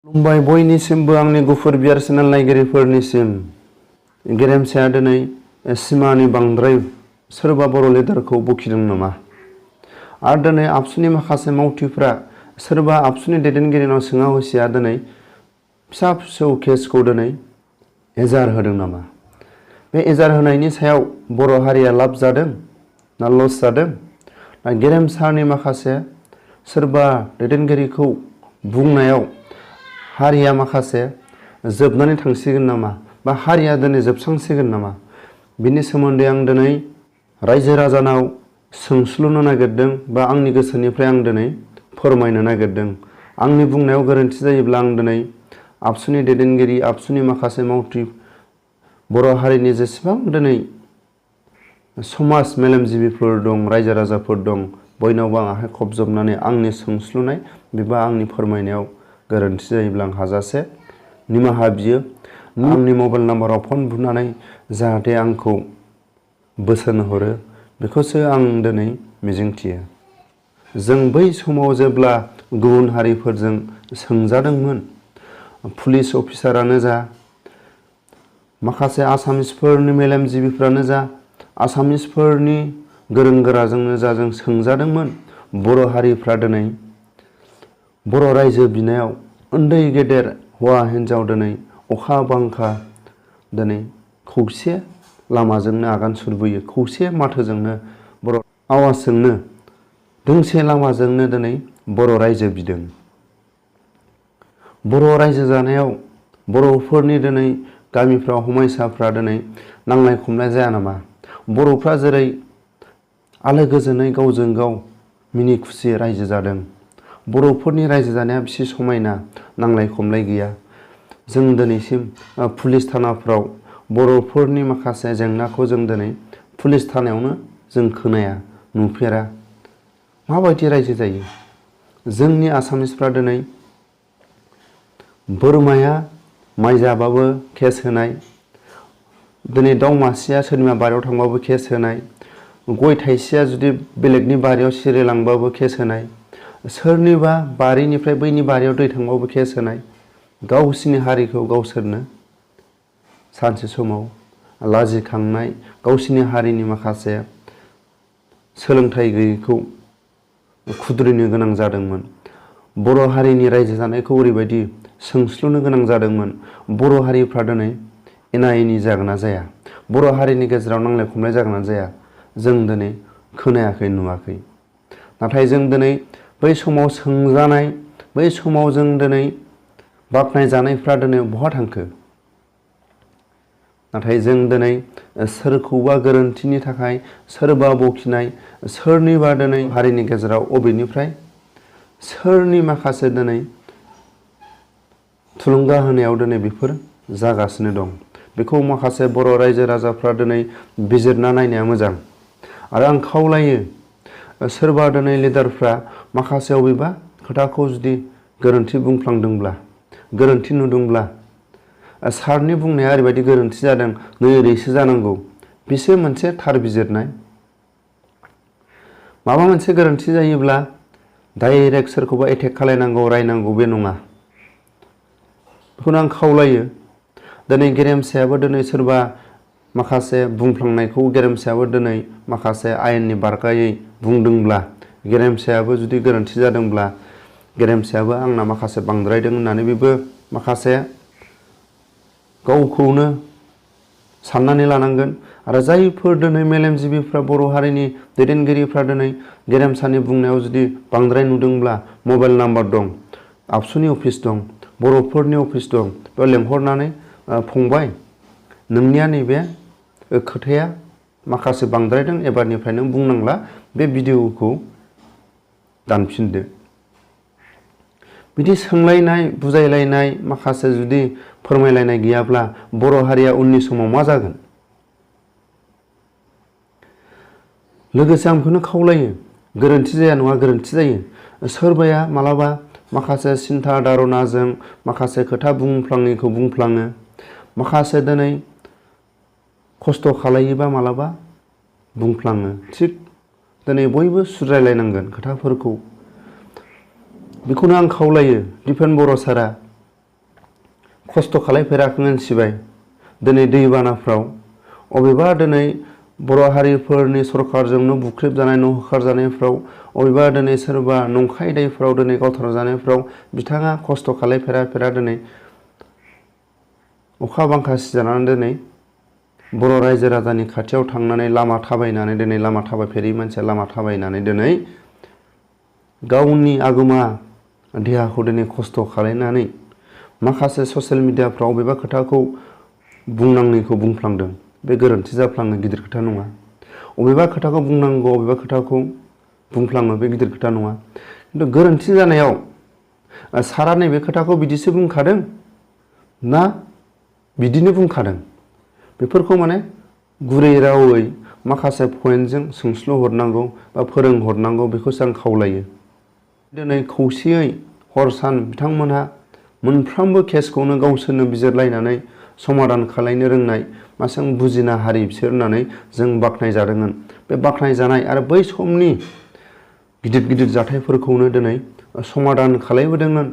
खुलुमबाय बयनिसिमबो आंनि गुफुर बियार चेनेल नायगिरिफोरनिसिम। गेरेमसाया दिनै सिमानि बांद्राय सोरबा बर' लिडारखौ बखिदों नामा? आरो दिनै आबसुनि माखासे मावथिफ्रा सोरबा आबसुनि दैदेनगिरिनाव सोङा हसिया दिनै फिसा फिसौ केसखौ दिनै एजार होदों नामा? बे एजार होनायनि सायाव बर' हारिया लाब जादों ना लस जादों? ना गेरेमसानि माखासे सोरबा दैदेनगिरिखौ बुंनायाव हारिया माखासे जोबनानै थांसिगोन नामा बा हारिया दिनै जोबस्रांसिगोन नामा? बिनि सोमोन्दै आं दिनै रायजो राजानाव सोंस्लुनो नागिरदों बा आंनि गोसोनिफ्राय आं दिनै फोरमायनो नागिरदों। आंनि बुंनायाव गोरोन्थि जायोब्ला आं दिनै आबसुनि दैदेनगिरि, आबसुनि माखासे मावथि, बर' हारिनि जेसेबां दिनै समाज मेलेमजिबिफोर दं, रायजो राजाफोर दं, बयनावबो आं आखाइ खबजबनानै आंनि सोंस्लुनाय एबा आंनि फोरमायनायाव गोरोन्थि जायोब्ला आं हाजासे निमाहा बियो। आंनि मबाइल नाम्बाराव फन बुनानै जाहाथे आंखौ बोसोन हरो बेखौसो आं दिनै मिजिंथियो। जों बै समाव जेब्ला गुबुन हारिफोरजों सोंजादोंमोन, पुलिस अफिसारानो जा, माखासे आसामिसफोरनि मेलेमजिबिफ्रानो जा, आसामिसफोरनि गोरों गोराजोंनो जा जों सोंजादोंमोन। बर' हारिफ्रा दिनै बर' रायजो बिनायाव उन्दै गेदेर हौवा हिन्जाव दिनै अखा बांखा दिनै खौसे लामाजोंनो आगान सुरबोयो, खौसे माथोजोंनो बर' आवाजजोंनो दोंसे लामाजोंनो दिनै बर' रायजो बिदों। बर' रायजो जानायाव बर'फोरनि दिनै गामिफ्राव हमायसाफ्रा दिनै नांलाय खमलाय जाया नामा? बर'फ्रा जेरै आलो गोजोनै गावजों गाव मिनि खुसि रायजो जादों, बर'फोरनि रायजो जानाया बेसे समायना, नांलाय खमलाय गैया। जों दिनैसिम पुलिस थानाफ्राव बर'फोरनि माखासे जेंनाखौ जों दिनै पुलिस थानायावनो जों खोनाया, नुफेरा। माबायदि रायजो जायो? जोंनि आसामिसफ्रा दिनै बोरमाया माइ जाबाबो केस होनाय, दिनै दाउ मासेया सोरनिबा बारियाव थांबाबो केस होनाय, गय थाइसेया जुदि बेलेगनि बारियाव सिरिलांबाबो केस होनाय, सोरनिबा बारिनिफ्राय बैनि बारियाव दै थांबाबो केस होनाय। गावसिनि हारिखौ गावसोरनो सानसे समाव लाजिखांनाय, गावसिनि हारिनि माखासे सोलोंथाइ गैयैखौ खुद्रिनो गोनां जादोंमोन। बर' हारिनि रायजो जानायखौ ओरैबायदि सोंस्लुनो गोनां जादोंमोन। बर' हारिफ्रा दिनै एना एनि जागोन ना जाया? बर' हारिनि गेजेराव नांलाय खमलाय जागोन ना जाया? जों दिनै खोनायाखै, नुवाखै। नाथाय जों दिनै बै समाव सोंजानाय, बै समाव जों दिनै बाख्नाय जानायफ्रा दिनै बहा थांखो? नाथाय जों दिनै सोरखौबा गोरोन्थिनि थाखाय सोरबा बखिनाय, सोरनिबा दिनै हारिनि गेजेराव अबेनिफ्राय सोरनि माखासे दिनै थुलुंगा होनायाव दिनै बेफोर जागासिनो दं। बेखौ माखासे बर' रायजो राजाफ्रा दिनै बिजिरना नायनाया मोजां। आरो आं खावलायो सोरबा दिनै लिडारफ्रा माखासे अबेबा खोथाखौ जुदि गोरोन्थि बुंफ्लांदोंब्ला, गोरोन्थि नुदोंब्ला, सारनि बुंनाया ओरैबायदि गोरोन्थि जादों, नै ओरैसो जानांगौ, बिसो मोनसे थार बिजिरनाय। माबा मोनसे गोरोन्थि जायोब्ला डाइरेक्ट सोरखौबा एटेक खालायनांगौ, रायनांगौ बे नङा। बेखौनो आं खावलायो। दिनै गेरेमसायाबो दिनै सोरबा माखासे बुंफ्लांनायखौ गेरेमसायाबो दिनै माखासे आयेननि बारगायै बुंदोंब्ला, गेरेमसायाबो जुदि गोरोन्थि जादोंब्ला, गेरेमसायाबो आंना माखासे बांद्रायदों होननानै बेबो माखासे गावखौनो साननानै लानांगोन। आरो जायफोर दिनै मेलेमजिबिफ्रा बर' हारिनि दैदेनगिरिफ्रा दिनै गेरेमसानि बुंनायाव जुदि बांद्राय नुदोंब्ला, मबाइल नाम्बार दं, आबसुनि अफिस दं, बर'फोरनि अफिस दं, बेयाव लेंहरनानै फंबाय नोंनिया नैबे खोथाया माखासे बांद्रायदों, एबारनिफ्राय नों बुंनांला, बे भिडिअखौ दानफिनदो। बिदि सोंलायनाय, बुजायलायनाय, माखासे जुदि फोरमायलायनाय गैयाब्ला बर' हारिया उननि समाव मा जागोन? लोगोसे आं बेखौनो खावलायो, गोरोन्थि जाया नङा, गोरोन्थि जायो। सोरबाया मालाबा माखासे सिन्था धारनाजों माखासे खोथा बुंफ्लाङैखौ बुंफ्लाङो, माखासे दिनै खस्थ' खालायोबा मालाबा बुंफ्लाङो। थिग दिनै बयबो सुद्रायलायनांगोन खोथाफोरखौ। बेखौनो आं खावलायो दिपेन बर' सारा खस्थ' खालायफेराखैमोन सिबाय दिनै दैबानाफ्राव अबेबा दिनै बर' हारिफोरनि सरकारजोंनो बुख्रेबजानाय न' होखारजानायफ्राव अबेबा दिनै सोरबा नंखाय दायफ्राव दिनै गावथारजानायफ्राव बिथाङा खस्थ' खालायफेरा दिनै अखा बांखा सिजानानै दिनै बर' रायजो राजानि खाथियाव थांनानै लामा थाबायनानै दिनै लामा थाबायफेरि मानसिया लामा थाबायनानै दिनै गावनि आगोमा देहाखौ दिनै खस्थ' खालायनानै माखासे ससियेल मिडियाफ्राव अबेबा खोथाखौ बुंनाङैखौ बुंफ्लांदों बे गोरोन्थि जाफ्लाङो गिदिर खोथा नङा अबेबा खोथाखौ बुंनांगौ अबेबा खोथाखौ बुंफ्लाङो बे गिदिर खोथा नङा खिन्थु गोरोन्थि जानायाव सारा नैबे खोथाखौ बिदिसो बुंखादों ना बिदिनो बुंखादों बेफोरखौ माने गुरै रावै माखासे पइन्टजों सोंस्लु हरनांगौ बा फोरोंहरनांगौ बेखौसो आं खावलायो दिनै खौसेयै हर सान बिथांमोनहा मोनफ्रोमबो केसखौनो गावसोरनो बिजिरलायनानै समाधान खालायनो रोंनाय मासेबां बुजिना हारि बिसोर होननानै जों बाख्नायजादोंमोन बे बाख्नायजानाय आरो बै समनि गिदिर गिदिर जाथायफोरखौनो दिनै समाधान खालायबोदोंमोन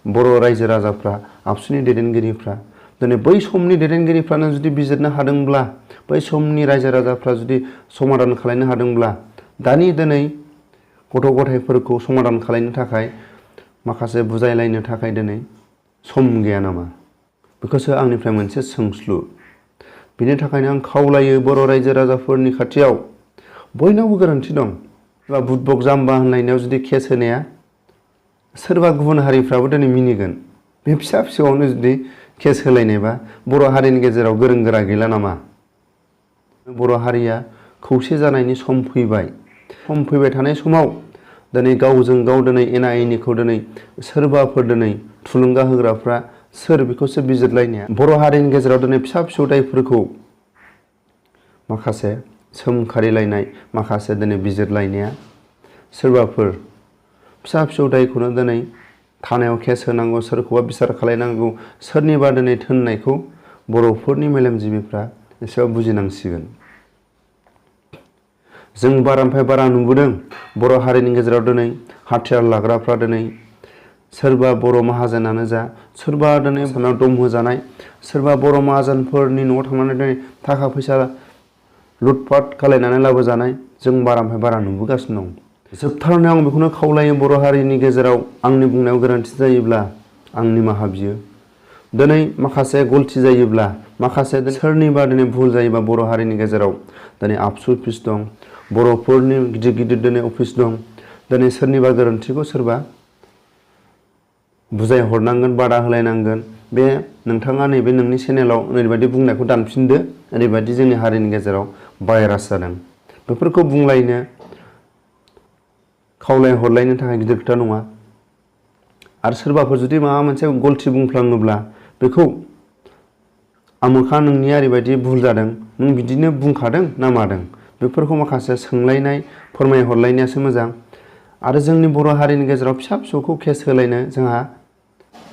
बर' रायजो राजाफ्रा आबसुनि दैदेनगिरिफ्रा दिनै बै समनि दैदेनगिरिफ्रानो जुदि बिजिरनो हादोंब्ला बै समनि रायजो राजाफ्रा जुदि समाधान खालायनो हादोंब्ला दानि दिनै गथ' गथायफोरखौ समाधान खालायनो थाखाय माखासे बुजायलायनो थाखाय दिनै सम गैया नामा बेखौसो आंनिफ्राय मोनसे सोंस्लु बिनि थाखायनो आं खावलायो बर' रायजो राजाफोरनि खाथियाव बयनावबो गोरोन्थि दं बा बुदबक जाम्बा होनलायनायाव जुदि केस होनाया सोरबा गुबुन हारिफ्राबो दिनै मिनिगोन बे फिसा फिसौआवनो जुदि केस होलायनायबा बर' हारिनि गेजेराव गोरों गोरा गैला नामा बर' हारिया खौसे जानायनि सम फैबाय थानाय समाव दिनै गावजों गाव दिनै एना एनिखौ दिनै सोरबाफोर दिनै थुलुंगा होग्राफ्रा सोर बेखौसो बिजिरलायनाया बर' हारिनि गेजेराव दिनै फिसा फिसौ दायफोरखौ माखासे सोमखारिलायनाय माखासे दिनै बिजिरलायनाया सोरबाफोर फिसा फिसौ दायखौनो दिनै थानायाव केस होनांगौ सोरखौबा बिसार खालायनांगौ सोरनिबा दिनै थोननायखौ बर'फोरनि मेलेमजिबिफ्रा एसेबां बुजिनांसिगोन जों बारानिफ्राय बारा नुबोदों बर' हारिनि गेजेराव दिनै हाथियार लाग्राफ्रा दिनै सोरबा बर' माहाजोनानो जा सोरबा दिनै दम होजानाय सोरबा बर' माहाजोनफोरनि न'आव थांनानै दिनै थाखा फैसा लुटपाट खालायनानै लाबोजानाय जों बारानिफ्राय बारा नुबोगासिनो दं जोबथारनायाव आं बेखौनो खावलायो बर' हारिनि गेजेराव आंनि बुंनायाव गोरोन्थि जायोब्ला आं निमाहा बियो दिनै माखासे गलथि जायोब्ला माखासे सोरनिबा दिनै भुल जायोबा बर' हारिनि गेजेराव दिनै आबसु अफिस दं बर'फोरनि गिदिर गिदिर दिनै अफिस दं दिनै सोरनिबा गोरोन्थिखौ सोरबा बुजायहरनांगोन बादा होलायनांगोन बे नोंथाङा नैबे नोंनि चेनेलाव ओरैबायदि बुंनायखौ दानफिनदो ओरैबायदि जोंनि हारिनि गेजेराव भाइरास जादों बेफोरखौ बुंलायनो खावलायहरलायनो थाखाय गिदिर खोथा नङा आरो सोरबाफोर जुदि माबा मोनसे गलथि बुंफ्लाङोब्ला बेखौ आमोखा नोंनिया ओरैबायदि भुल जादों नों बिदिनो बुंखादों ना मादों बेफोरखौ माखासे सोंलायनाय फोरमायहरलायनायासो मोजां आरो जोंनि बर' हारिनि गेजेराव फिसा फिसौखौ केस होलायनो जोंहा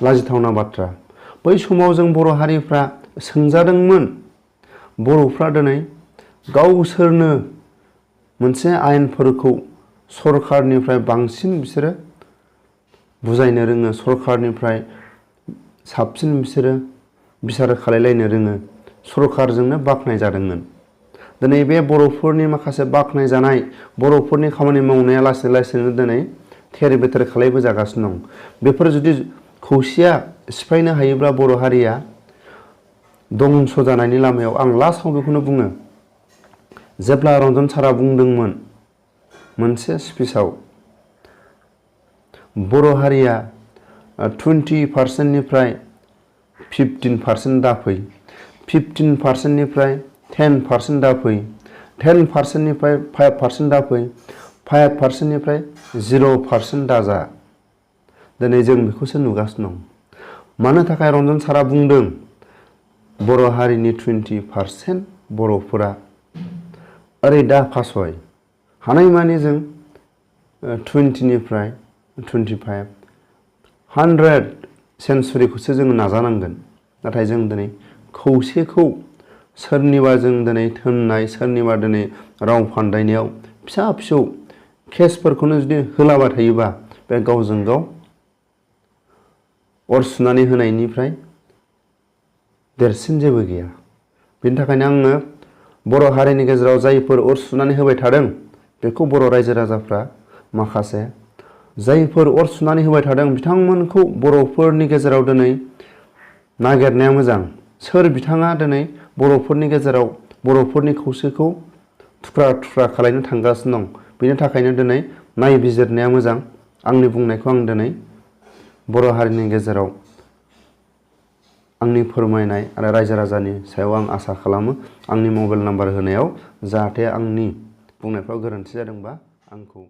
लाजिथावना बाथ्रा बै समाव जों बर' हारिफ्रा सोंजादोंमोन बर'फ्रा दिनै गावसोरनो मोनसे आयेनफोरखौ सरकारनिफ्राय बांसिन बिसोरो बुजायनो रोङो सरकारनिफ्राय साबसिन बिसोरो बिसार खालायलायनो रोङो सरकारजोंनो बाख्नाय जादोंमोन दिनै बे बर'फोरनि माखासे बाख्नायजानाय बर'फोरनि खामानि मावनाया लासै लासैनो दिनै थेर बेथेर खालायबोजागासिनो दं बेफोर जुदि खौसेया सिफायनो हायोब्ला बर' हारिया दंस जानायनि लामायाव आं लास्टआव बेखौनो बुङो जेब्ला रन्जन सारा बुंदोंमोन मोनसे स्पिचआव बर' हारिया 20%निफ्राय 15% दाफै 15%निफ्राय 10% दाफै 10%निफ्राय 5% दाफै 5%निफ्राय 0% दाजा दिनै जों बेखौसो नुगासिनो दं मानो थाखाय रन्जन सारा बुंदों बर' हारिनि 20% बर'फोरा ओरै दा फासय हानायमानि जों 20निफ्राय 25 100 सेन्सुरिखौसो जों नाजानांगोन नाथाय जों दिनै खौसेखौ सोरनिबा जों दिनै थोननाय सोरनिबा दिनै राव फान्दायनायाव फिसा फिसौ केसफोरखौनो जुदि होलाबाय थायोबा बे गावजों गाव अर सुनानै होनायनिफ्राय देरसिन जेबो गैया। बेनि थाखायनो आङो बर' हारिनि गेजेराव जायफोर अर सुनानै होबाय थादों बेखौ बर' रायजो राजाफ्रा माखासे जायफोर अर सुनानै होबाय थादों बिथांमोनखौ बर'फोरनि गेजेराव दिनै नागिरनाया मोजां। सोर बिथाङा दिनै बर'फोरनि गेजेराव बर'फोरनि खौसेखौ थुख्रा थुख्रा खालायनो थांगासिनो दं। बेनि थाखायनो दिनै नायबिजिरनाया मोजां। आंनि बुंनायखौ आं दिनै बर' हारिनि गेजेराव आंनि फोरमायनाय आरो रायजो राजानि सायाव आं आसा खालामो आंनि मबाइल नाम्बार होनायाव जाहाथे आंनि बुंनायफ्राव गोरोन्थि जादोंबा आंखौ